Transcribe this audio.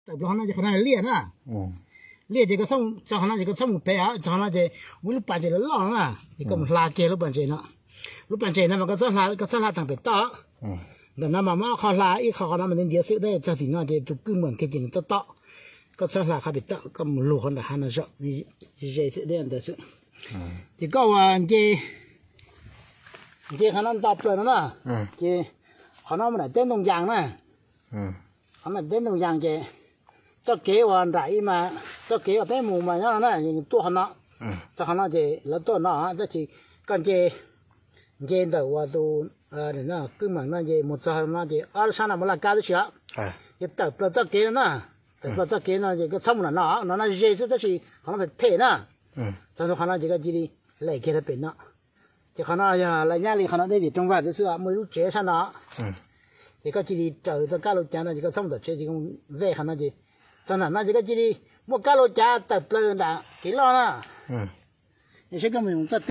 Tawm plaws qhov no ces qhov no liaj na. Liaj ces koj txhob, txog qhov no ces koj txhob mus pem, txog qhov no ces muaj lub pas ntses loj loj no na, ces koj mus hla kiag lub pas ntses no. Lub pas ntses no mas koj txhob hla, koj txhob hla tag pem toj. Ntawm no mas muaj ob qho hla, ib qho qhov no mas ntiav ntiav xwb, tab txog tim no ces tus kwj meem kiag ces nws tob tob. Koj txhob hla qhov pem toj, koj mus lug qhov ntawm hav no zom, ze xwb, deb ntawd xwb. Ces koj ua nce, nce qhov no nto plaws no na, ces qhov no mas daim teb ntoo yas na. Qhov no teb ntoo yas ces txoj kev uas nram ib mas, txoj kev uas peb mus mas nyob no na, tuaj qhov no. Txog qhov no ces lawv tuaj no, tab sis koj nce, nce ntawm uas tus kwj meem no ces mus txog no ces ob sab no muaj laj kab tib si os. Ces tawm plaws txoj kev no na, tawm plaws txoj kev no ces koj txhob mus nram no, no no ze xwb tab sis qhov no phem phem na. Txog ntua qhov no ces koj cia li lem kiag rau pem no. Ces qhov no yog lawv nyab li qhov no deb tim rooj vag xwb, muaj ib lub tsev sab no. Ces koj cia li raws txoj kab laug cav no ces koj txhob mus tom tsev ces vej qhov no ces txog nram no ces koj cia li muaj kab laug cav tawm plaws nram kev loj na. Saib koj mus txoj twg.